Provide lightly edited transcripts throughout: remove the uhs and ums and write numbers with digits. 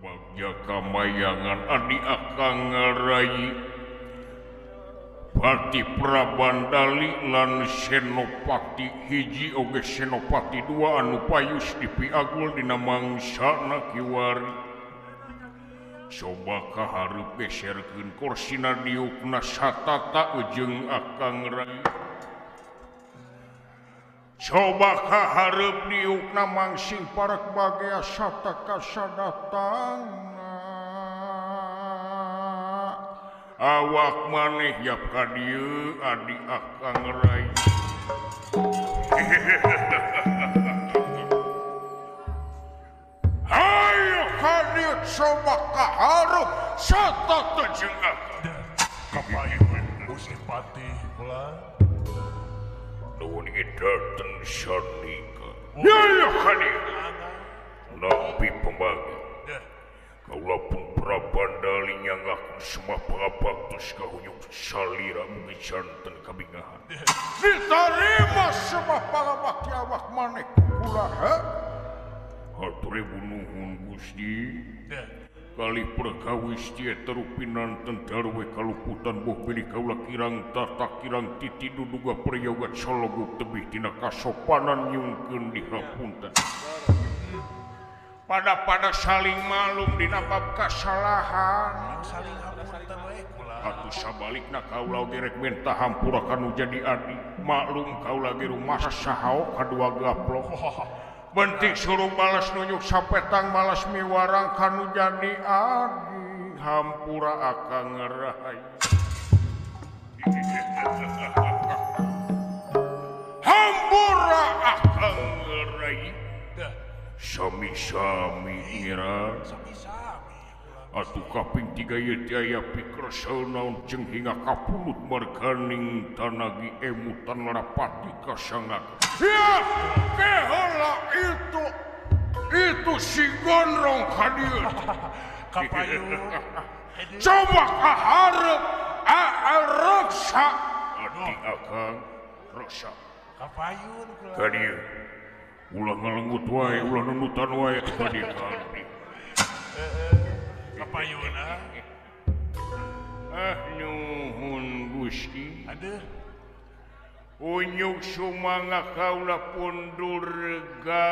Bagja kamayangan adi akang Rai Pati Prabandali lan Senopati hiji oge Senopati dua anu payus dipiagul dina mangsana kiwari. Coba kahareup geserkeun korsina diukna satata jeung akang Rai. Coba kahareup diukna mangsing parek bagea sataka sadatangna. Awak maneh yap ka dieu adi akang Rai. Hayo ka dieu coba kahareup satata jeung akang. Kapayun Gusti Patih kula. Nuhun dateng sanika. Ya ka dieu. Nampi pembagi. Kaula pun Prabandali nyangakeun semah pangabaktos ka hunyuk salira mugi janten kabingahan. Ditarima semah pangabakti awak maneh kula ha? Hatur nuhun Gusti. Kali perkawis teh terupinanten darwe kaluputan boh bilih kaula kirang tata kirang titi duduga prayoga cologuk tebih tina kasopanan nyungkeun dihapunten. Pada-pada saling malum dina bab kasalahan. Saling hapunten we kula. Atuh sabalikna kaula oge rek menta hampura kanu jadi adi. Maklum kaula ge rumasa sahaok kadua gaplok. Bentik suruh balas nunjuk sapetang malas miwarang kanu jadi adi. Hampura akang Rai. Hampura akang Rai. Sami-sami ira. Atuh kaping tiga ieu teh aya pikersel naon jeung hingga kapulut marganing tanagi emutan larapati kasangak. Ya, keheula itu si Gondrong ka dieu. Kapayun. Coba kahareup reksa. Adi akang reksa. Kapayun kula. Ka dieu. Ulah ngalenggut wae, ulah nunutan wae ka dieu ka abdi. Kapayun ah. Ah nuhun Gusti. Aduh. Unyuk sumangga kaula pun durga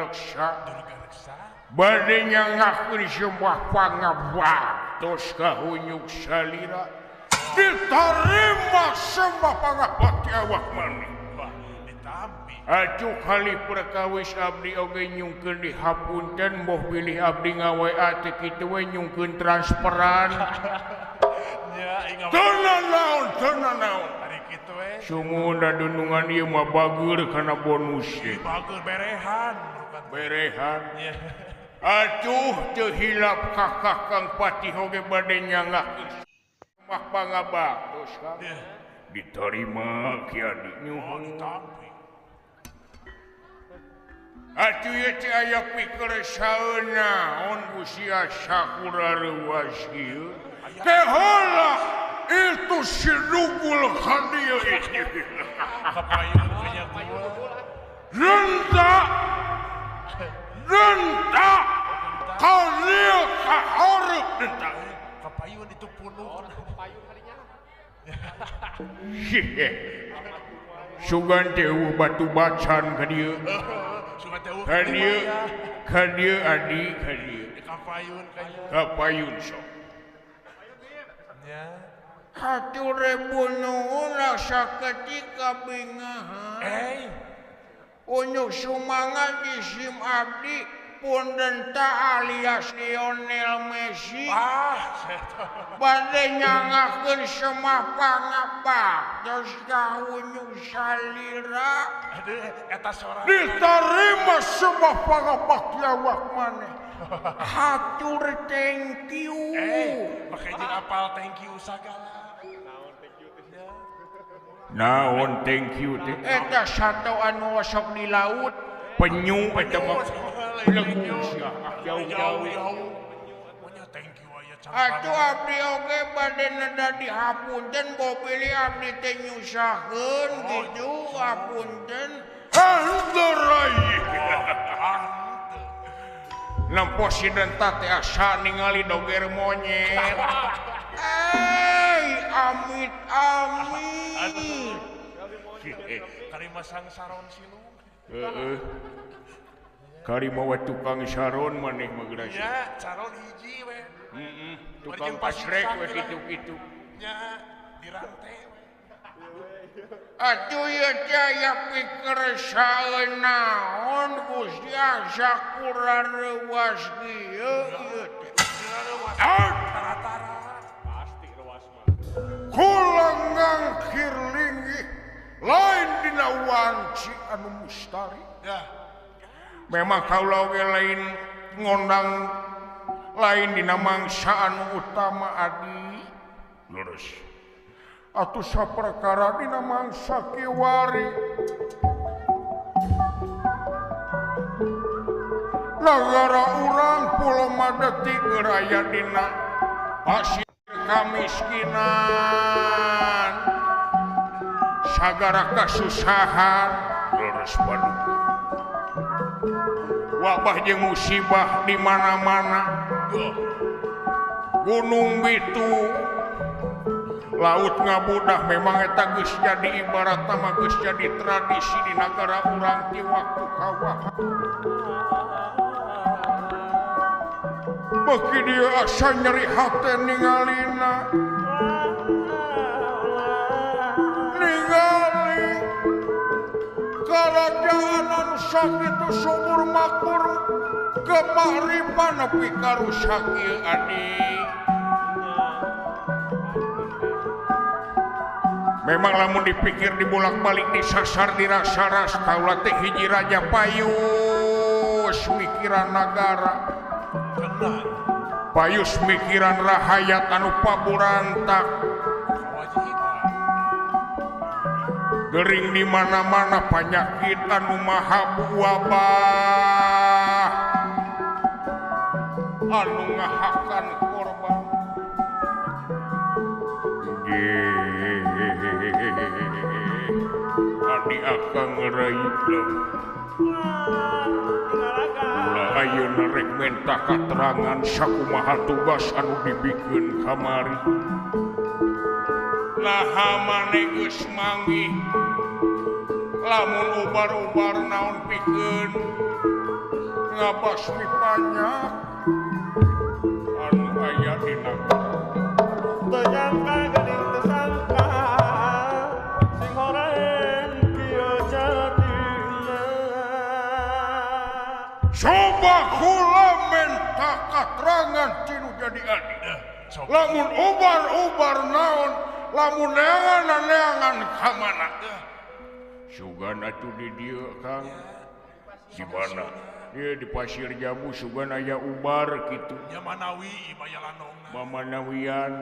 reksa. Durga reksa. Bade nyangakeun sebuah pangabaktos ka hunyuk salira. Ditarima sembah pangabakti awak maneh. Ditampi. Acuh kali perkawis abdi oge nyungkeun dihapunten boh bilih abdi ngawa teh kitu we nyungkeun transferan. Nya aing Teu nanaon, teu nanaon. Ari kitu we. Sungguhna dunungan ieu mah bager kana bonus teh. Bager berehan. Berehan. Nya. Aduh teu hilap ka Kakang Patih oge bade nyangakeun mah pangabaktos Kang. Ditarima ki adi nyuhun. Ditampi. Atuh ieu teh aya pikeresaeun naon usia sakura reuas ieu. Keheula itu si Dugul ka dieu itu. Kapayun kaya gua. Renta. Renta. Ka dieu kahareup renta. Kapayun itu punuk. Kapayun kalinya. Sugan teh eueuh batu bacan ka dieu. Sugan teh eueuh ka dieu. Ka dieu adi ka dieu. Kapayun ka dieu. Kapayun sok. Nya. Hatur ribu nuhun saketika bingahan. Eh. Unyuk sumangga jisim abdi pun denta alias Lionel Messi. Ah, bade nyangakeun semah pangabaktos ka hunyuk salira. Aduh, eta sora. Ditarima semah pangabakti awak maneh. Hatur thank you. Eh, make jeung apal thank you sagala. Naon thank you teh? Naon thank you teh? Eta sato anu sok di laut, penyu eta mah. Jauh-jauh. Atuh abdi oge bade neda dihapunten boh pilih abdi teh nyusahkeun kitu hapunten. Henteu rai. Nempo sidenta teh asa ningali doger monyet. Amit amit. Karima sang saron silung. Heeh. Karima we tukang saron maneh mah geus. Nya, saron hiji we. Heeh, tukang pasrek we kitu-kitu. Nya, dirante we. Atuh ieu teh aya pikeresaeun naon Gusti asa kurareuwas ieu ieu teh. Tara-tara. Pasti reuwas mah. Kula ngangkir linggih lain dina wanci anu mustari. Ya. Memang kaula oge lain ngondang lain dina mangsa anu utama adi. Lurus. Atuh saperkara dina mangsa kiwari. Nagara urang Pulau Madeti keur aya dina pasir kamiskinan. Sagara kasusahan leres paduka. Wabah jeung musibah di mana-mana. Gunung Bitu laut ngabudah memang eta geus jadi ibarat mah geus jadi tradisi di nagara urang ti waktu ka waktu. Beuki dieu asa nyeri hate ningalina. Ningali karajaan anu sakitu subur makmur gemah nepi ka rusak ieu adi. Memang lamun dipikir dibolak-balik disasar dirasaras kaula teh hiji raja payus mikiran nagara. Payus mikiran rahayat anu paburantak. Gering di mana-mana penyakit anu maha wabah anu ngahakan korban. Adi akang ngerayu ulah ayeuna rek menta katerangan sakumaha tugas anu dibikeun kamari. Naha maneh geus manggih lamun ubar-ubar naon pikeun ngabasmi panyak anu aya dina teu nyangka geuning teu sangka sing horeng kieu jadina. Coba kula menta katerangan tinu jadi adi. Lamun ubar-ubar naon lamun neangan-neangan ka mana? Sugan atuh di dieu Kang. Di mana? Ieu di Pasir Jambu sugan aya ubar kitu. Nya manawi baya lanongna. Mamanawian.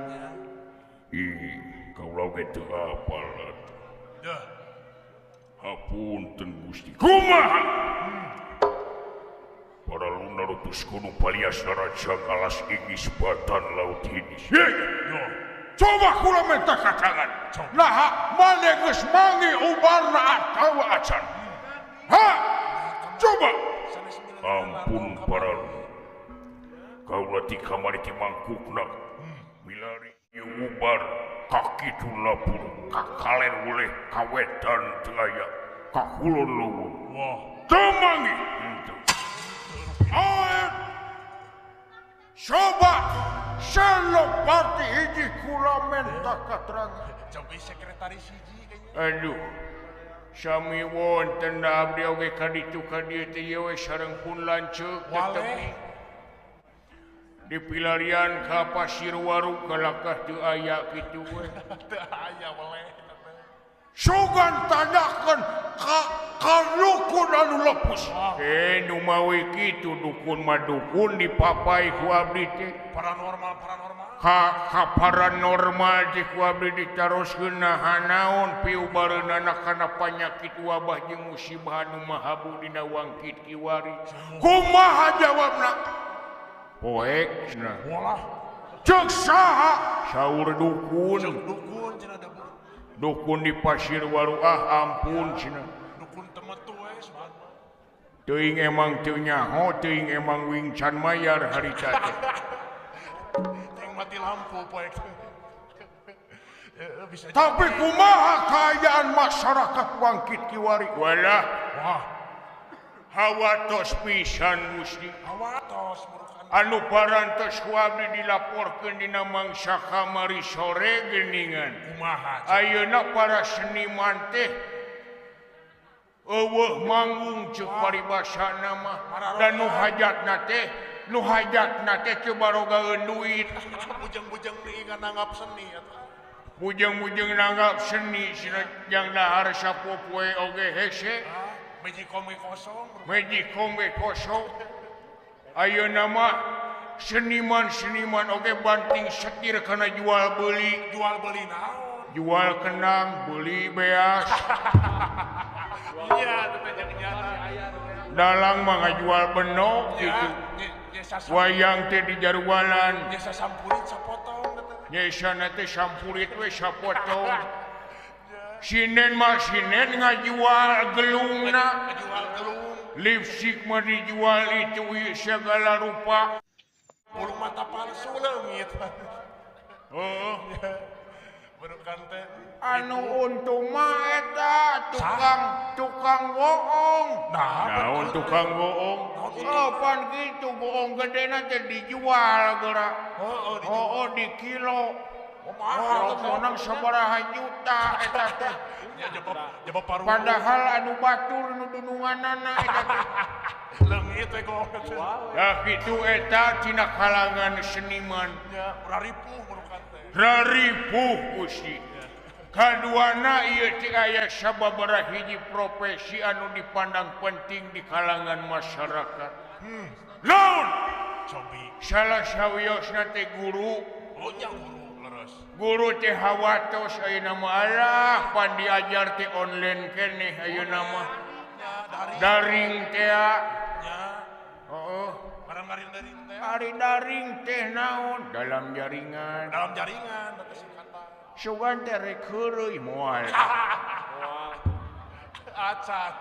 Ih, kaula ge teu apal atuh. Dah. Hapunten Gusti. Kumaha? Para lunar utus kuno palias raja alas igis batan laut hidis. Coba kula minta katangan. Nah, maneh geus mangi ubarna atawa acan? Ha? Coba. Ampun para lunar. Kaula ti kamari ti mangkukna. Milari ieu ubar ka kitu lapur, ka kaler uleh, ka wetan teu aya, ka kulon leuweung. Wah, teu mangi. Henteu. Coba selopati hiji kula menta katerangan. Cobi sekretaris hiji kayaknya. Aduh. Sami wonten da abdi oge ka ditu ka dieu teh ieu we sareng pun lanceuk tetep. Dipilarian ka Pasir Waru kalakah teu aya kitu we. Teu aya weleh. Sugan tanyakeun ka dukun anu lepus. Nu mawi kitu dukun mah dukun dipapai ku abdi teh. Paranormal paranormal. Ka paranormal teh ku abdi ditaroskeun naha naon piubareunana kana panyakit wabah jeung musibah anu mahabu dina wangkit kiwari. Kumaha jawabna? Poek cenah. Walah. Ceuk saha? Saur dukun. Ceuk dukun cenah da. Dukun di Pasir Waru ah ampun cenah. Dukun temetu we subhanallah. Teuing emang teu nyaho, teuing emang wing can mayar harita teh. Teuing mati lampu poek. Tapi kumaha kaayaan masyarakat wangkit kiwari? Walah. Wah. Hawatos pisan Gusti. Hawatos murukan. Anu parantos ku abdi dilaporkeun dina mangsa kamari sore geuningan. Kumaha? Ayeuna para seniman teh eueuh manggung ceuk paribasana mah. Dan nu hajatna teh teu barogaeun duit. Bujeng-bujeng deui nanggap seni atuh. Bujeng-bujeng nanggap seni cenah jang dahar sapopoe oge hese. Magic kosong. Magic kosong. Ayeuna mah seniman-seniman oge banting setir kana jual beli. Jual beli naon? Jual kenang, beli beas. Iya, teh jeung nyata. Dalang mah ngajual benok gitu. Wayang teh dijarualan. Jasa sampurit sapotong teh. Nyesana teh sampurit we sapotong. Sinen mah sinen ngajual gelungna. Ngajual gelung. Lipstik mah dijual itu segala rupa. Bulu mata palsu leungit. Heeh. Berukan teh. Anu untung mah eta tukang bohong. Naon tukang bohong? Oh, pan kitu bohong gedena teh dijual geura. Heeh, di kilo. Oh, menang sabaraha juta eta teh. Padahal anu batur nu dununganana eta teh. Leungit we goong. Tah kitu eta tina kalangan seniman. Nya, raripuh murukan teh. Raripuh Gusti. Kaduana ieu teh aya sababaraha hiji profesi anu dipandang penting di kalangan masyarakat. Naon? Cobi. Salah sawiosna teh guru. Oh nya guru. Guru teh hawatos ayeuna mah alah pan diajar teh online keneh ayeuna mah. Daring teh. Nya. Heeh. Barang daring teh. Ari daring teh naon? Dalam jaringan. Dalam jaringan teh singkatan. Sugan teh rek heureuy moal. Acan.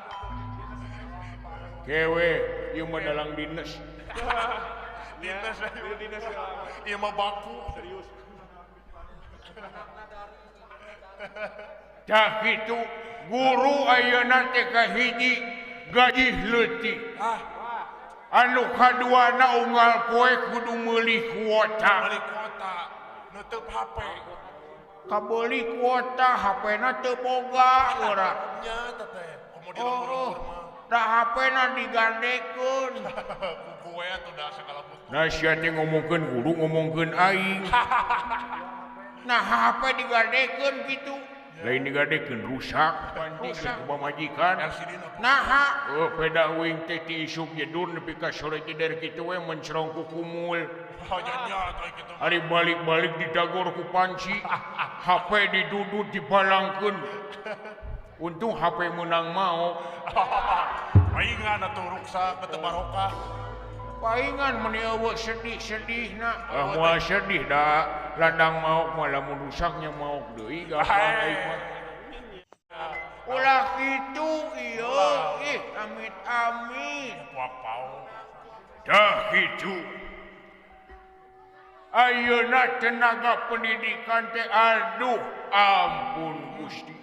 Kewe ieu mah dalang dinas. Dinas, dinas. Ieu mah baku serius. Tah kitu guru ayeuna teh kahiji gaji leutik. Anu kaduana unggal poe kudu meuli kuota. Meuli kuota, nutup HP. Kabeuli kuota HP-na teu boga ora. Nya teh teh, komo di lembur mah. Da HP-na digandekeun. Ku we atuh da sagala butuh. Nah sia teh ngomongkeun guru ngomongkeun aing. Nah HP digadekeun gitu. Lain digadekeun rusak, rusak pamajikan. Naha, oh peda uing teh ti isuk jedur nepi ka sore teh dari kitu we mencrong ku kumul. Ari balik-balik didagor ku panci, HP didudut dibalangkeun. Untung HP menang mau. Paingan atuh ruksak teu barokah. Paingan meni eueuh sedih-sedihna. Ah moal sedih da ladang maok mah lamun rusaknya maok deui gampang aing mah. Ulah kitu ieu ih amit-amit. Puak pauk. Tah kitu. Ayeuna tenaga pendidikan teh aduh ampun Gusti.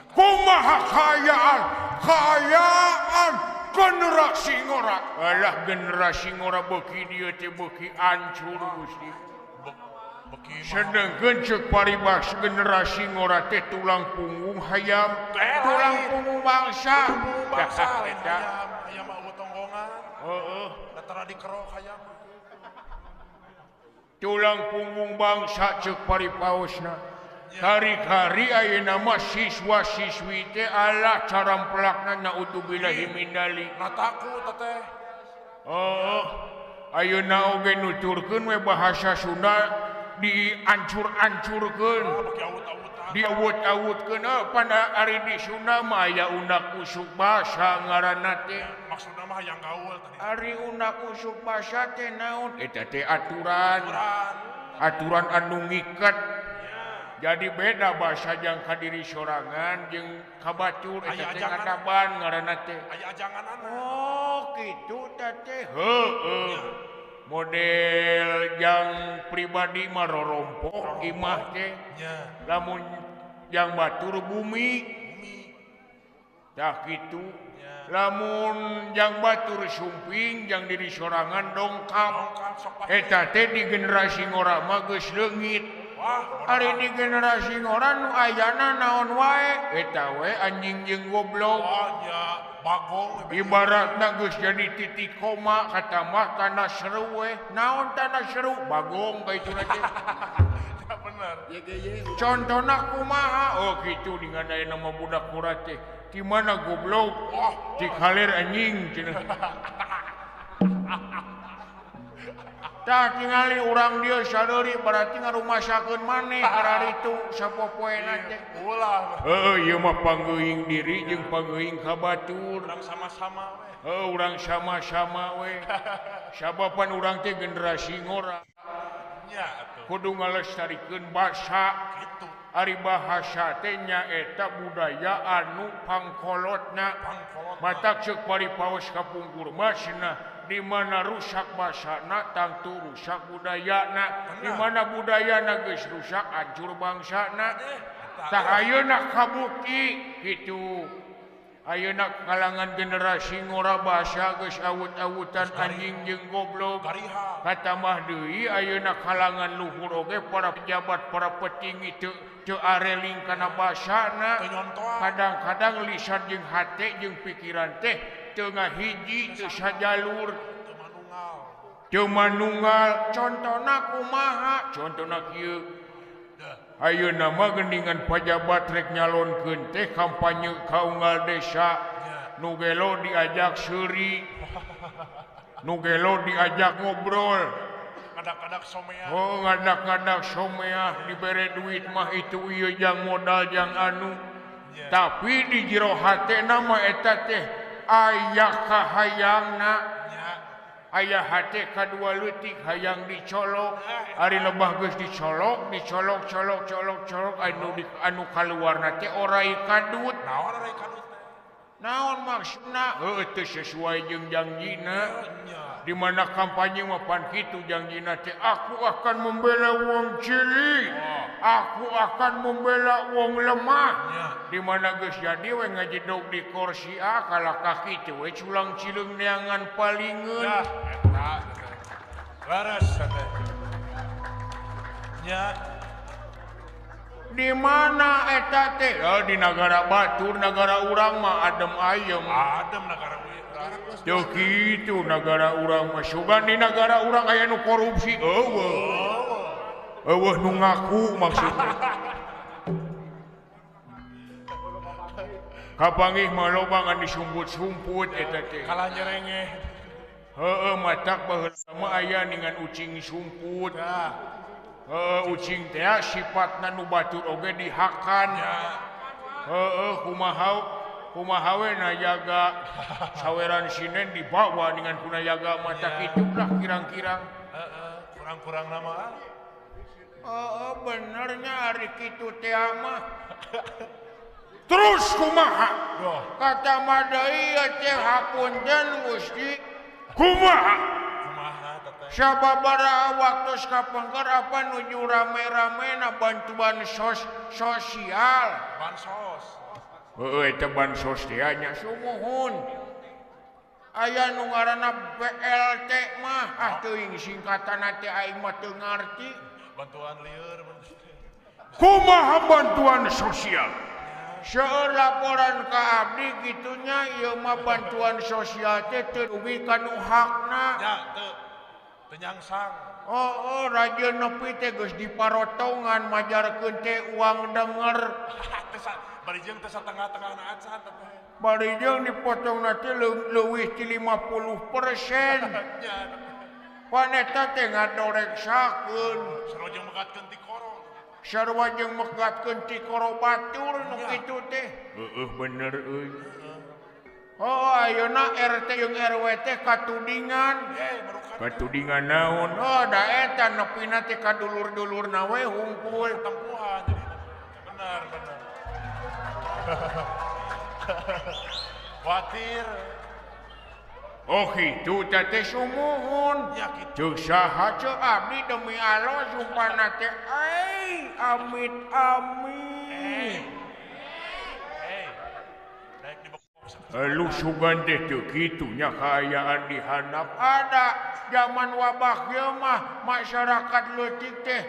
Kumaha kaayaan? Kaayaan generasi ngora. Alah generasi ngora beuki dieu teh beuki ancur Gusti. Sedengkeun ceuk paribasa generasi ngora teh tulang punggung hayam, tulang punggung bangsa. Punggung bangsa lain hayam, hayam mah eueuh tonggongan. Heeh. Da tara dikerok hayam. Tulang punggung bangsa ceuk paripaosna. Hari-hari ayeuna mah siswa-siswi teh alah carampelakna naudzubillahi min dzalik. Nah takut teh. Heeh. Ayeuna oge nuturkeun we bahasa Sunda diancur-ancurkeun. Diawut-awutkeun pan ari di Sunda mah aya undak usuk basa ngaranna teh. Maksudna mah hayang gaul tadi. Ari undak usuk basa teh naon? Eta teh aturan. Aturan anu ngiket. Jadi beda bahasa jang ka diri sorangan jeung ka batur eta teh ngadaban ngaranna teh. Aya ajanganana. Oh, kitu teh teh. Heueuh. Model jang pribadi mah rorompok imah teh. Lamun jang batur bumi. Tah kitu. Lamun jang batur sumping jang diri sorangan dongkap. Eta teh di generasi ngora mah geus leungit. Ari di generasi ngora nu ayana naon wae eta we anjing jeung goblok. Bagong ibaratna geus jadi titik koma katamah tanah seru we. Naon tanah seru? Bagong baituna teh. Bener. Contona kumaha? Oh kitu dengan aya nama budak murah teh. Di mana goblok? Di kaler anjing cenah. Tah tingali urang dieu sadeuri berarti ngarumasakeun maneh hararitu sapopoena teh. Ulah. Heuh, ieu mah panggeuing diri jeung panggeuing ka batur. Urang sama-sama we. Heuh, urang sama-sama we. Sabapan urang teh generasi ngora. Nya atuh. Kudu ngalestarikeun basa. Kitu. Ari bahasa teh nyaeta budaya anu pangkolotna. Matak ceuk paripaos kapungkur mah cenah di mana rusak basana tangtu rusak budayana, di mana budayana geus rusak hancur bangsana. Tah ayeuna kabukti kitu. Ayeuna kalangan generasi ngora basa geus awut-awutan anjing jeung goblok. Katamah deui ayeuna kalangan luhur oge para pejabat, para petinggi teu areling kana basana. Kadang-kadang lisan jeung hate jeung pikiran teh teu ngahiji, teu sajalur, teu manunggal. Contona kumaha? Contona kieu. Ayeuna mah geuningan pajabat rek nyalonkeun teh kampanye ka unggal desa. Nu gelo diajak seuri, nu gelo diajak ngobrol. Ngadak-ngadak someah. Oh, ngadak-ngadak someah dibere duit mah itu ieu jang modal jang anu. Tapi di jero hatena mah eta teh aya kahayangna. Aya hate kadua leutik hayang dicolok. Ari lebah geus dicolok, dicolok colok colok colok anu kaluarna teh orai kadut. Naon orai kadut teh? Naon maksudna? Heuh, teu sesuai jeung jangjina. Di mana kampanye mah pan kitu jangjina teh, aku akan membela wong cilik, aku akan membela wong lemah. Di mana geus jadi we ngajedog di kursi A kalah kaki teh we culang cileung neangan palingeun. Dah eta leres teh. Nya di mana eta teh? Oh, di nagara batur, nagara urang mah adem ayem. Adem nagara urang. Teu kitu nagara urang mah sugan di nagara urang aya nu korupsi. Eueuh. Eueuh nu ngaku maksudna. Kapanggih mah loba ngan disumput-sumput eta teh. Kalah nyerengeh. Heueuh, matak baheula mah aya ningan ucing sumput. Heueuh, ucing teh sifatna nu batur oge dihakan. Heueuh, kumaha kumaha we najaga saweran sinen dibawa dengan kuna jaga mata kitu lah kirang-kirang. Heeh, kurang-kurang nama. Heeh, benernya ari kitu teh mah. Terus kumaha? Kata mah deui teh hapunten Gusti. Kumaha? Kumaha teteh? Sababaraha waktu kapengker apa nuju rame-ramena bantuan sosial. Bansos. Heueuh, eta bansos teh nya sumuhun. Aya nu ngaranna BLT mah, ah teuing singkatanna teh aing mah teu ngarti. Bantuan lieur. Kumaha bantuan sosial? Seueur laporan ka abdi kitunya ieu mah bantuan sosial teh teu dugi ka nu hakna. Nya teu teu nyangsang. Oh, oh rajeun nepi teh geus diparotongan majarkeun teh uang denger. Bari jeung teh satengah-tengahna acan teh. Bari jeung dipotongna teh leuwih ti 50%. Nya. Pan eta teh ngadoreksakeun. Sarua jeung megatkeun ti koro. Sarua jeung megatkeun ti koro batur nu kitu teh. Heueuh bener euy. Oh, ayeuna RT jeung RW teh katudingan. Katudingan naon? Oh, da eta nepina teh ka dulur-dulurna we hungkul. Tempuhan jadi. Benar benar. Khawatir. Oh kitu teh sumuhun. Ya kitu. Ceuk saha ceuk abdi demi Allah sumpahna teh ai amit amit. Lu sugan teh teu kitu nya kaayaan di handap ada zaman wabah ieu mah masyarakat leutik teh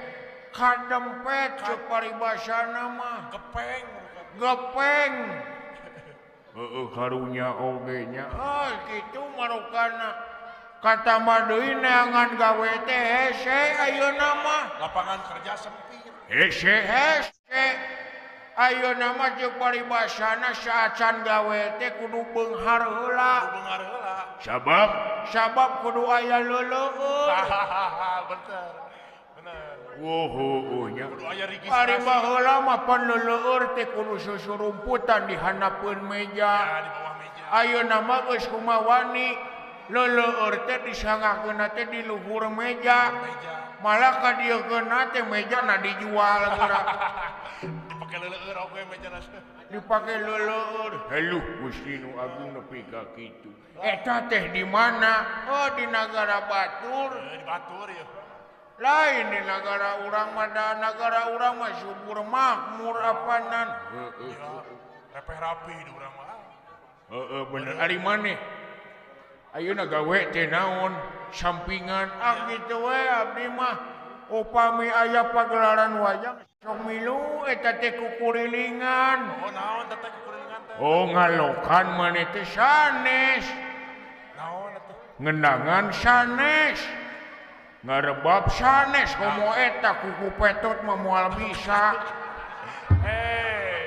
kadempet ceuk paribasana mah gepeng gepeng. Heeh karunya oge nya. Oh kitu marukana katambah deui neangan gawe teh hese ayeuna mah lapangan kerja sempit. Hese hese ayeuna mah jeung paribasana saacan gawe teh kudu beunghar heula. Kudu beunghar heula. Sabab sabab kudu aya leuleueur. Bener. Bener. Woho nya. Kudu aya registrasi. Ari baheula mah pan leuleueur teh kudu susurumputan di handapeun meja. Ya, di bawah meja. Ayeuna mah geus kumawani leuleueur teh disangakeunna teh di luhur meja. Malah ka dieukeunna teh mejana dijual geura. Dipake leuleueur oge mejana. Dipake leuleueur. Haluh Gusti nu agung nepi ka kitu. Eta teh di mana? Oh di nagara batur. Di batur ya. Lain di nagara urang mah da nagara urang mah subur makmur apanan. Heeh. Repeh rapi di urang mah. Heeh bener. Ari maneh? Ayeuna gawe teh naon? Sampingan ah kitu we abdi mah upami aya pagelaran wayang sok milu eta teh kukurilingan. Oh naon teh kukurilingan teh? Oh ngalokan maneh teh sanes. Naon atuh? Ngendangan sanes. Ngarebab sanes komo eta kuku petot mah moal bisa. Hei.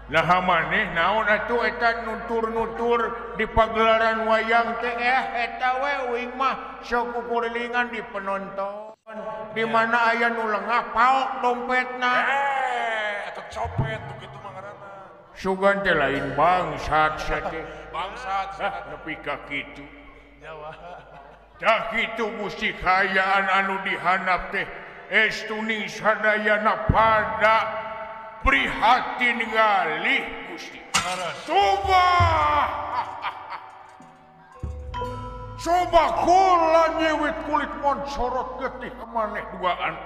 Nah maneh naon atuh eta nutur-nutur di pagelaran wayang teh eta we uing mah sok kukurilingan di penonton. Di mana aya nu lengah paok dompetna. Eta copet nu kitu mah ngaranna. Sugan teh lain bangsat sia teh. Bangsat nepi ka kitu. Tah kitu Gusti kaayaan anu dihandap teh estuning sadayana pada prihatin galih Gusti. Coba coba kula nyewit kulit moncorot getih maneh duaan.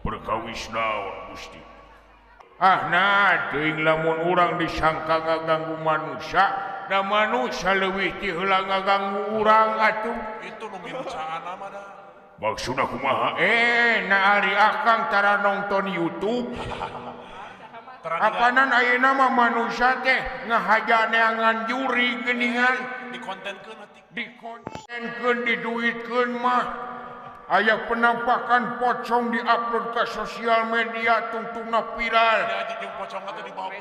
Perkawis naon Gusti? Ah nah teuing lamun urang disangka ngaganggu manusia, da manusia leuwih ti heula ngaganggu urang atuh. Itu nu milucaana mah da. Maksudna kumaha? Nah ari akang tara nonton YouTube. Apanan ayeuna mah manusia teh ngahaja neangan juri geuningan dikontenkeun atuh. Dikontenkeun diduitkeun mah. Aya penampakan pocong diupload ke sosial media tungtungna viral. Ya jeung pocong teh dibawa.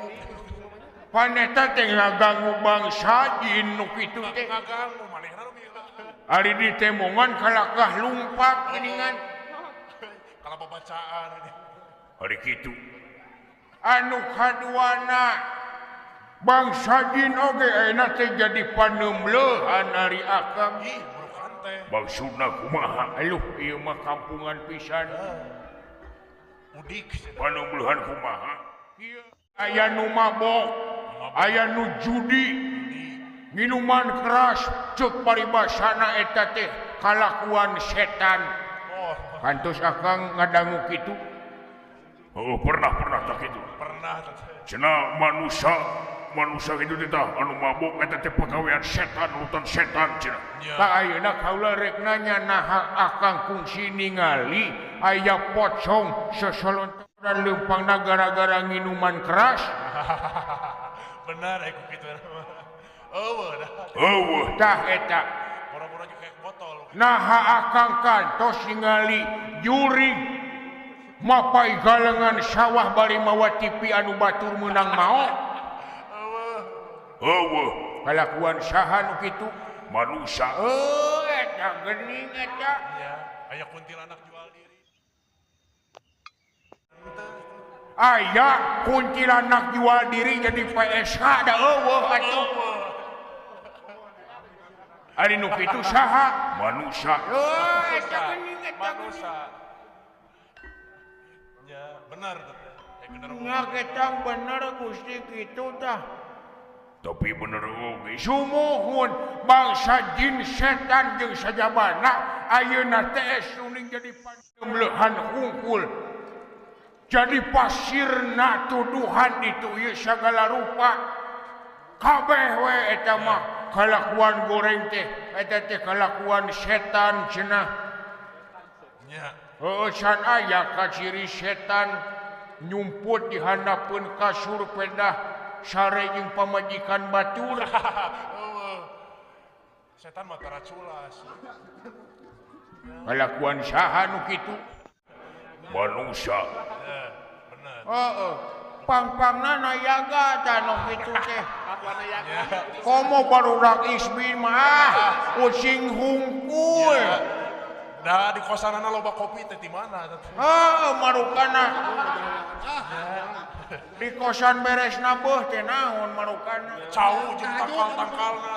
Paneta teh ngaganggu bangsa jin nu kitu teh. Ngaganggu manehna nu mieu. Ari ditemongan kalakah lumpat geuningan. Kalah babacaan. Ari kitu. Anu kaduana bangsa jin oge ayeuna teh jadi paneumleuhan ari akang. Ih, burukan teh. Maksudna kumaha? Aluh ieu mah kampungan pisan. Udik paneumleuhan kumaha? Ieu aya nu mabok, aya nu judi, minuman keras ceuk paribasana eta teh kalakuan setan. Kantos akang ngadangu kitu? Oh, pernah tak kitu. Pernah teh. Cenah manusia kitu teh tah anu mabok eta teh pagawean setan, urutan setan cenah. Tah ayeuna kaula rek nanya naha akang kungsi ningali aya pocong sosolontoran leumpangna gara-gara nginuman keras. Benar ku kitu mah. Eueuh dah. Eueuh tah eta. Pura-pura jeung kayak botol. Naha akang kantos ningali jurig mapai galengan sawah bari mawa TV anu batur meunang maok. Eueuh. Kalakuan saha nu kitu? Manusia. Heuh eta geuning eta. Nya, aya kuntilanak jual diri. Aya kuntilanak jual diri jadi PSH da eueuh atuh. Ari nu kitu saha? Manusia. Heuh eta geuning eta. Manusia. Ya, benar teh. Nya ketang bener Gusti kitu tah. Tapi bener oge sumuhun bangsa jin setan jeung sajabana ayeuna teh suning jadi pandemleuhan hungkul. Jadi pasirna tuduhan itu ieu sagala rupa. Kabeh we eta mah kalakuan goreng teh eta teh kalakuan setan cenah. Nya. Heueuh can aya kaciri setan nyumput di handapeun kasur pedah sare jeung pamajikan batur. Setan mah taraculas. Kalakuan saha nu kitu? Manusia. Bener. Heeh. Pang-pangna nayaga tah nu kitu teh. Komo barudak isbin mah ucing hungkul. Da di kosanana loba kopi teh di mana? Heeh, marukana. Di kosan beres nabeuh teh naon marukana? Cau jeung tangkal-tangkalna.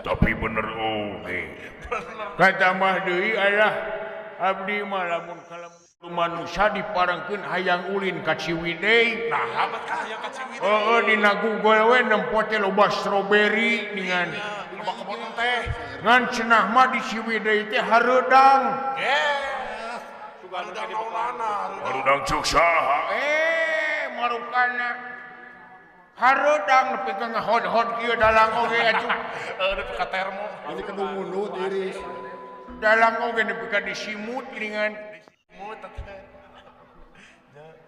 Tapi bener oge. Kata mah deui alah abdi mah lamun kalem manusia diparengkeun hayang ulin ka Ciwidey. Nah, abad ka hayang ka Ciwidey. Heeh, dina Google we nempo teh loba stroberi dengan loba kebon teh. Ngan cenah mah di Ciwidey teh hareudang. Hareudang naonana? Hareudang ceuk saha? Marukana. Hareudang nepi ka ngahod-hod kieu dalang oge atuh. Heuh, nepi ka termo. Ini kudu mundur tiris. Dalang oge nepi ka disimut geuningan.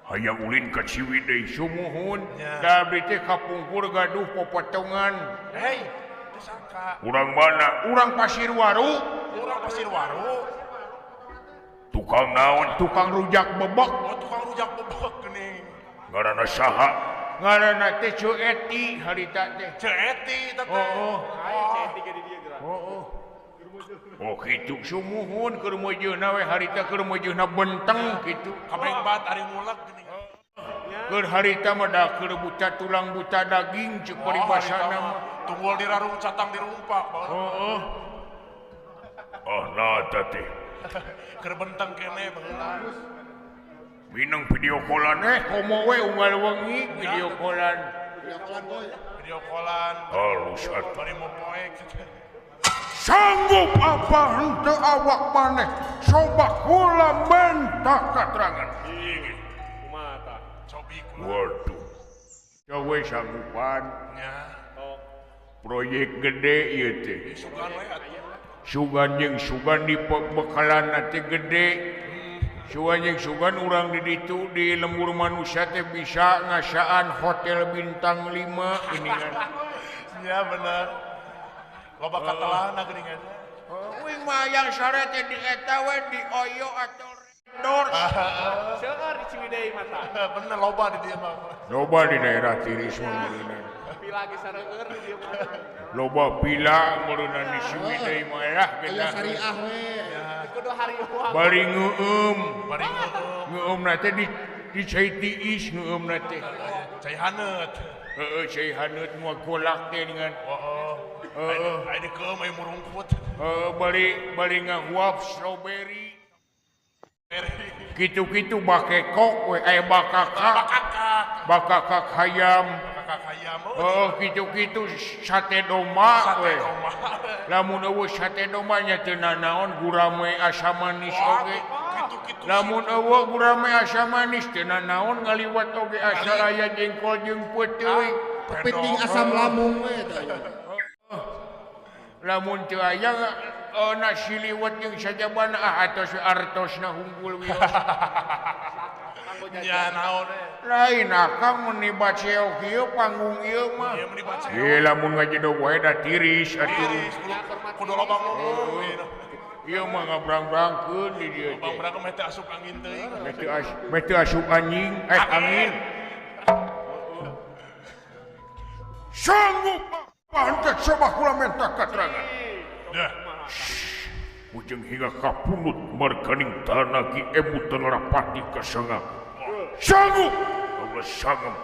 Hayang ulin ka Ciwidey sumuhun. Da abdi teh kapungkur gaduh popotongan. Hei, teu sangka. Urang mana? Urang Pasirwaru. Urang Pasirwaru. Tukang naon? Tukang rujak bebek. Oh, tukang rujak bebek geuning. Ngaranna saha? Ngaranna teh Ceu Eti harita teh. Ceu Eti teh. Heeh. Aya Ceu Eti ge di dieu geura. Heeh. Oh kitu sumuhun keur meujeuhna we harita keur meujeuhna benteng kitu. Kabeh bat ari ngulek geuning. Keur harita mah da keur buta tulang buta daging ceuk paribasana mah. Tunggul dirarung catang dirumpak. Heeh. Oh nah teh. Keur benteng kene baheula. Minang video callan komo we unggal wengi video callan. Video callan boy. Video callan. Halus atuh. Bari mopoek. Sanggup apa henteu awak maneh coba kula menta katerangan. Kumaha tah? Cobi kula. Waduh. Cowe sanggupan. Nya. Proyek gede ieu teh. Sugan we atuh. Sugan jeung sugan di bekalan teh gede. Sugan jeung sugan urang di ditu di lembur manusia teh bisa ngasaan hotel bintang 5 geuningan. Nya bener. Loba katelahna geuningan. Uing mah yang sare teh di eta we di Oyo atau Redor. Seueur di Ciwidey mah tah. Bener loba di dieu mah. Loba di daerah Tiris mah meureunana. Pila ge sareueur di dieu mah. Loba pila meureunana di Ciwidey mah lah Aya syariah we. Kudu hariwang. Bari ngeueum. Bari ngeueum. Ngeueumna teh di cai tiis ngeueumna teh. Cai haneut. Heeh, cai haneut moal golak teh dengan. Heeh. Heeh. Aya dikeum aya murungkut. Heeh, bari ngahuap strawberry. Kitu-kitu bakekok we aya bakakak. Bakakak hayam. Bakakak hayam. Heeh, kitu-kitu sate domba we. Lamun eueuh sate domba nya teu nanaon gurame asa manis oge. Lamun eueuh gurame asa manis teu nanaon ngaliwat oge asa aya jengkol jeung peuteuy. Kepiting asam lambung we tah. Lamun teu aya nasi liwet jeung sajabana atos artosna hunggul wios. Nya naon we. Lain akang meuni baceok ieu panggung ieu mah. Ieu lamun ngajedog wae da tiris atuh. Kudu loba ngomong. Ieu mah ngabrang-brangkeun di dieu teh. Brang-brang meh teu asup angin teuing. Meh teu asup anjing, angin. Sanggup pantes coba kula menta katerangan. Dah. Ujung hingga kapunut marganing tanah ki emutan rapati kasangak. Sanggup! Allah sanggup.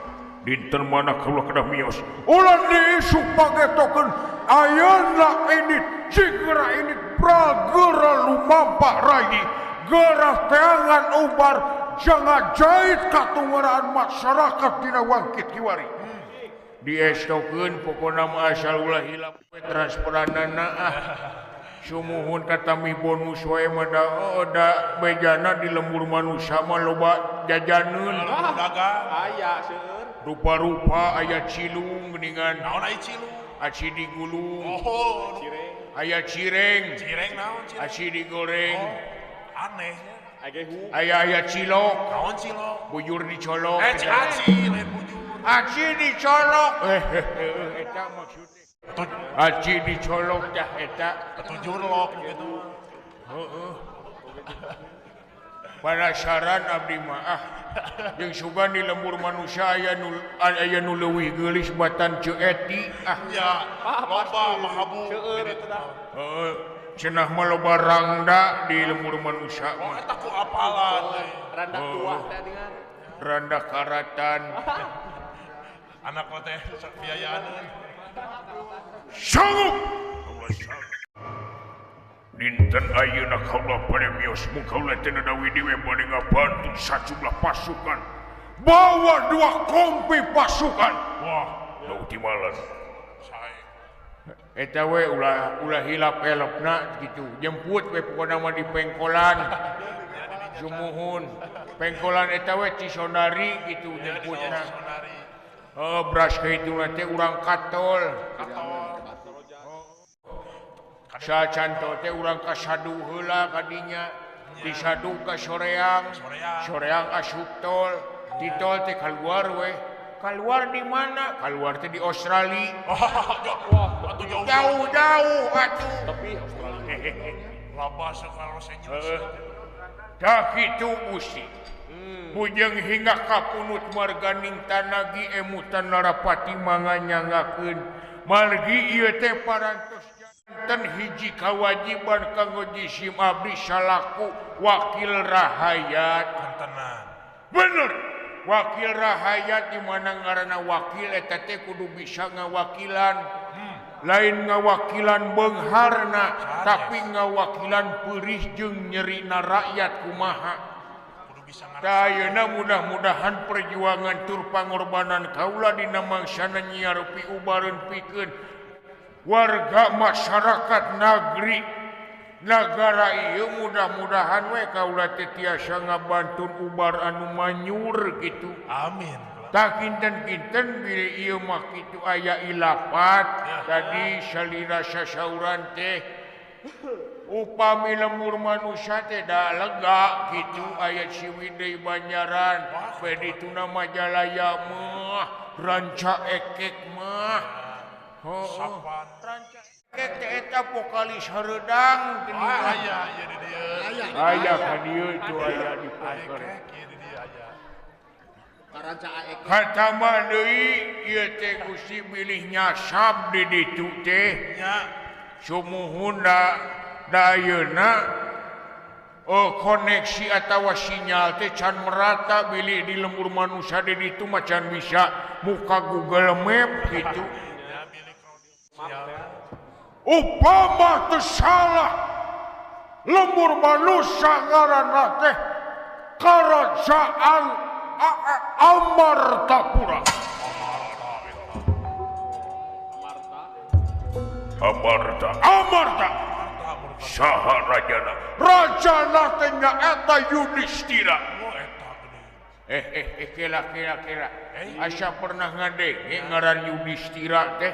Dinten mana kaula kedah mios. Ulah diisuk pagetokeun ayeuna ini sigera ini pragera lumampak rai Gerah teangan ubar jangan jahit katungeraan masyarakat dina wangkit kiwari. Diestokeun pokona mah asal ulah hilap transferanana ah. Sumuhun katami bonus wae mah da da bejana di lembur manusia mah loba jajaneun. Dagang aya seueur. Rupa-rupa aya cilung geuningan. Naon aya cilung? Aci digulung. Oh, cireng. Aya cireng. Cireng naon cireng? Aci digoreng. Oh, anehnya. Aya-aya cilok. Naon cilok? Bujur dicolok. Aci lain bujur. Aci dicolok. Eta maksudnya. Aci dicolok dah eta. Tujur lok gitu. Heeh. Penasaran abdi mah ah. Jeung sugan di lembur manusia aya nu leuwih geulis batan Ceu Eti ah. Ya, loba mahabu. Heeh. Cenah mah loba rangda di lembur manusia mah. Oh, eta ku apalan teh. Randa tua teh dengan. Randa karatan. Anak mah teh sok biayaaneun. Sanggup. Dinten ayeuna kaula bade mios mung kaula teh nadawi dewe bade ngabantu sajumlah pasukan. Bawa 2 kompi pasukan. Wah, nu timalan. Eta we ulah hilap elopna gitu. Jemput we pokona mah di pengkolan. Sumuhun. Pengkolan eta we Cisonari gitu jemputna. Heeh, beras kahitungna teh urang katol. Sacanto teh urang kasadu heula kadinya. Disadu ka soreang, soreang asup tol, di tol teh kaluar we. Kaluar di mana? Kaluar teh di Australia. Wah, jauh-jauh atuh. Tapi Australia. Loba ka Los Angeles. Tah kitu Gusti. Bujeng hingga kapunut marganing tanagi emutan Narapati manganyangakeun. Margi ieu teh parantos janten hiji kawajiban kanggo jisim abdi salaku wakil rahayat. Kantenan. Bener. Wakil rahayat di mana ngaranna wakil eta teh kudu bisa ngawakilan. Lain ngawakilan beungharna, tapi ngawakilan peurih jeung nyerina rakyat kumaha. Tah ayeuna mudah-mudahan perjuangan tur pangorbanan kaula dina mangsana nyiarupi ubareun pikeun warga masyarakat nagri nagara ieu mudah-mudahan we kaula teh tiasa ngabantun ubar anu manyur gitu. Amin. Tah kinten-kinten bilih ieu mah kitu aya ilapat tadi salira sasauran teh upami lembur manusia teh da lega gitu aya Ciwidey Banjaran we dituna Majalaya mah Ranca Ekek mah heuh Ranca Ekek teh eta vokalis hareudang aya aya di dieu aya ka dieu itu aya di pongker katama deui ieu teh Gusti bilih nyasab di ditu teh nya sumuhun da ayeuna koneksi atawa sinyal teh can merata bilih di lembur manusia di ditu mah can bisa muka Google Map gitu. Upama teu salah lembur manusia ngaranna teh Kerajaan Amartapura. Amarta Amarta saha rajana? Rajana teh nyaeta Yudhistira. Kela kela kela. Asa pernah ngadenge ngaran Yudhistira teh?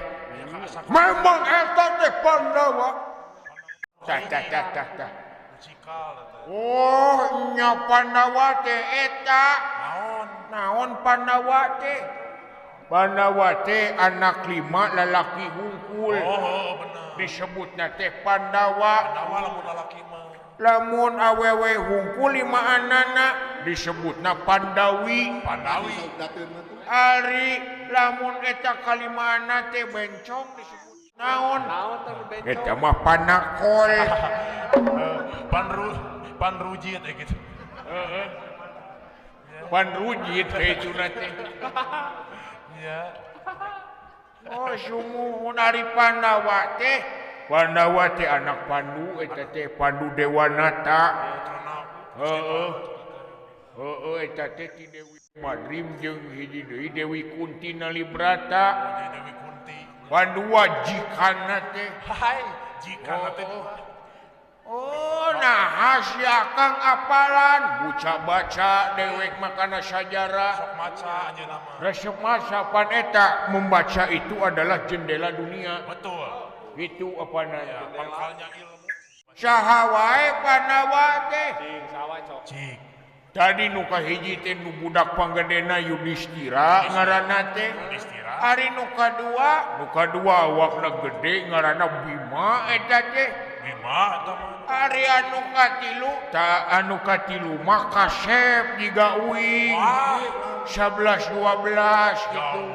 Memang eta teh Pandawa. Tah tah tah tah tah. Oh, nya Pandawa teh eta. Naon? Naon Pandawa teh? Pandawa teh anak 5 lalaki hungkul. Oh, bener. Disebutna teh Pandawa. Pandawa lamun lalaki mah. Lamun awewe hungkul 5 anana disebutna Pandawi. Pandawi. Ari lamun eta kalimaana teh bencong disebut naon? Naon teh bencong? Eta mah panakol. Panrujit eh gitu. Heeh. Panrujit kaituna teh. Ya. Oh sumuhun ari Pandawa teh. Pandawa teh anak Pandu eta teh Pandu Dewanata. Heeh. Heeh eta teh ti Dewi Madrim jeung hiji deui Dewi Kunti Nalibrata. Oh, Dewi Kunti. Pandua jikana teh. Hai, jikana teh. Oh, nah sia Kang apalan baca-baca dewek makana sajarah. Sok maca anjeunna mah. Resep maca pan eta membaca itu adalah jendela dunia. Betul. Itu apana ya, pangkalnya ilmu. Saha wae Pandawa teh. Cing saha cok. Cik. Tadi nu kahiji teh nu budak panggedena Yudhistira ngaranna teh. Yudhistira. Ari nu kadua awakna gede ngaranna Bima eta teh. Bima eta mah. Ari anu katilu ta anu katilu mah kasep jiga uing. 11 12 gitu.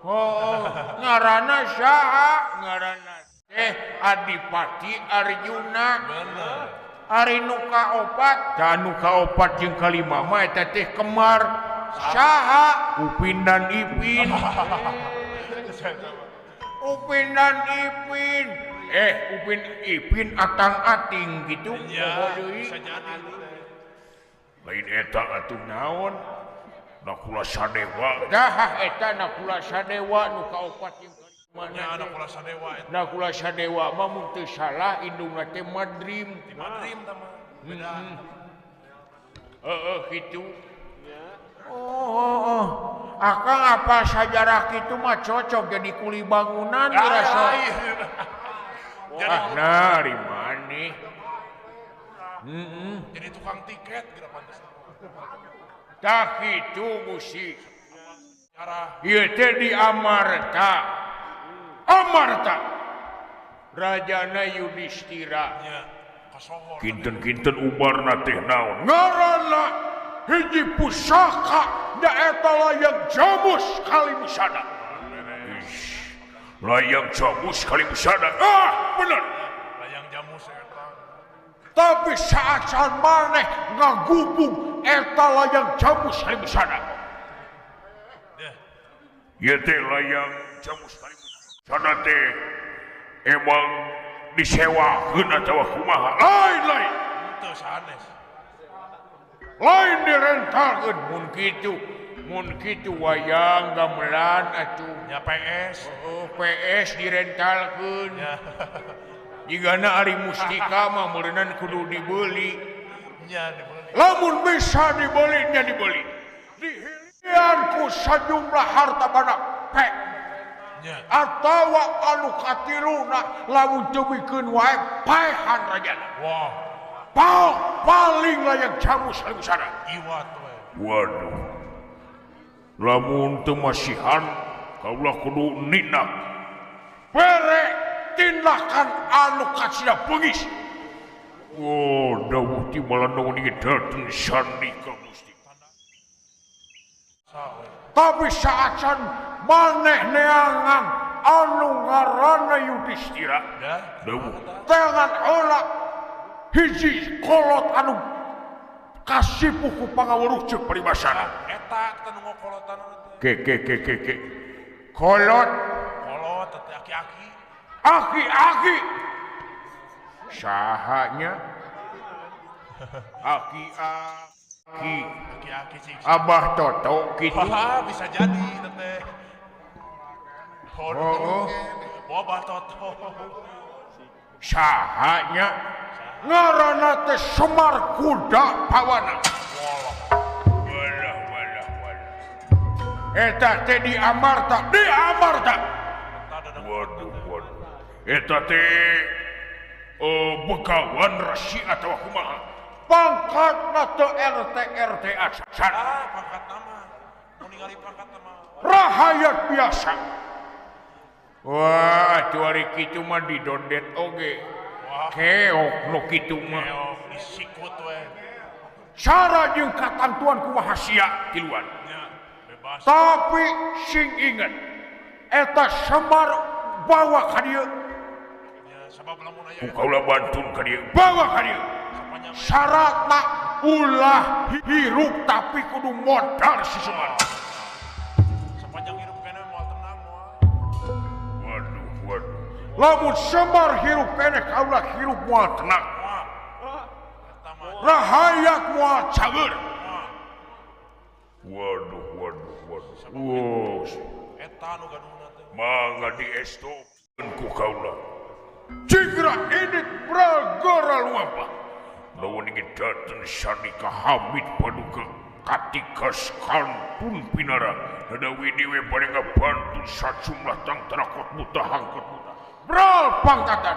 Oh, ngaranna saha? Ngaranna teh Adipati Arjuna. Bener. Ari nu kaopat, ta nu kaopat jeung kalima mah eta teh kemar. Saha? Upin dan Ipin. Upin dan Ipin. Upin Ipin atang ating gitu. Ya, bisa jadi. Lain eta atuh naon? Nakula Sadewa. Dah eta Nakula Sadewa nu kaopat jeung mana Nakula Sadewa eta. Nakula Sadewa mah mun teu salah indungna teh Madrim. Di Madrim tah mah. Beda. Heeh kitu. Oh. Akang apa sajarah kitu mah cocok jadi kuli bangunan dirasa. Ah, nah, ari maneh. Jadi tukang tiket geura pantes. Tah kitu musik. Ieu teh di Amarta. Amarta. Rajana Yudhistira. Nya, kasohor. Kinten-kinten ubarna teh naon? Ngaranna hiji pusaka nyaeta layang jamus Kalimusada. Layang jamus Kalimusada. Ah, bener. Layang jamus eta. Tapi saacan maneh ngagubung eta layang jamus Kalimusada. Ieu teh layang jamus Kalimusada teh emang disewakeun atawa kumaha? Lain-lain. Teu sanes. Lain direntalkeun mun kitu. Mun kitu wayang gamelan atuh. Nya PS. Oh, PS direntalkeun. Jigana ari mustika mah meureunan kudu dibeli. Nya dibeli. Lamun bisa dibeli nya dibeli. Dihilian ku sajumlah harta banda pek. Nya. Atawa anu katiluna lamun teu mikeun wae paehan rajana. Wah. Paling layang jamus Kalimusada. Iwat we. Waduh. Lamun teu masihan kaulah kudu nindak. Bere tindakan anu kasida bengis. Oh, dawuh ti malandong ieu dateng sandika Gusti. Tapi saacan maneh neangan anu ngaranna Yudhistira. Dawuh. Tangan heula hiji kolot anu kasipuh ku pangaweruh ceuk paribasana. Eta teh nu ngokolotan teh. Ke ke ke ke. Kolot. Kolot teh aki-aki. Aki-aki. Sahanya? Aki-aki. Aki-aki cik. Abah Toto kitu. Wah, bisa jadi teh. Oh. Abah Toto. Sahanya? Ngaranna teh Semar Kuda Pawana. Walah walah walah. Eta teh di Amarta, di Amarta. Waduh waduh. Eta teh begawan resi atawa kumaha? Pangkatna teu RT RT acan. Ah, pangkat nama. Mun ningali pangkat nama. Rahayat biasa. Wah, atuh ari kitu mah didondet oge. Keok nu kitu mah. Keok disikut we. Cara jeung katantuan kumaha sia tiluan. Nya, bebas. Tapi sing inget eta Semar bawa ka dieu. Nya, sabab lamun aya. Ku kaula bantun ka dieu. Bawa ka dieu. Syaratna ulah hirup tapi kudu modar si Semar. Sepanjang hirup keneh moal tenang moal. Waduh waduh. Lamun Semar hirup keneh kaula hirup moal tenang. Rahayak moal cager. Waduh waduh waduh. Wow. Eta nu gaduhna teh. Mangga diestokeun ku kaula. Cigra edit pragara luampa. Lawan ingin datang Sandika Hamid paduka katikas kantun pinara. Nadawi dewe bade ngabantu sajumlah tangtara kot buta hangkot buta. Bral pangkatan.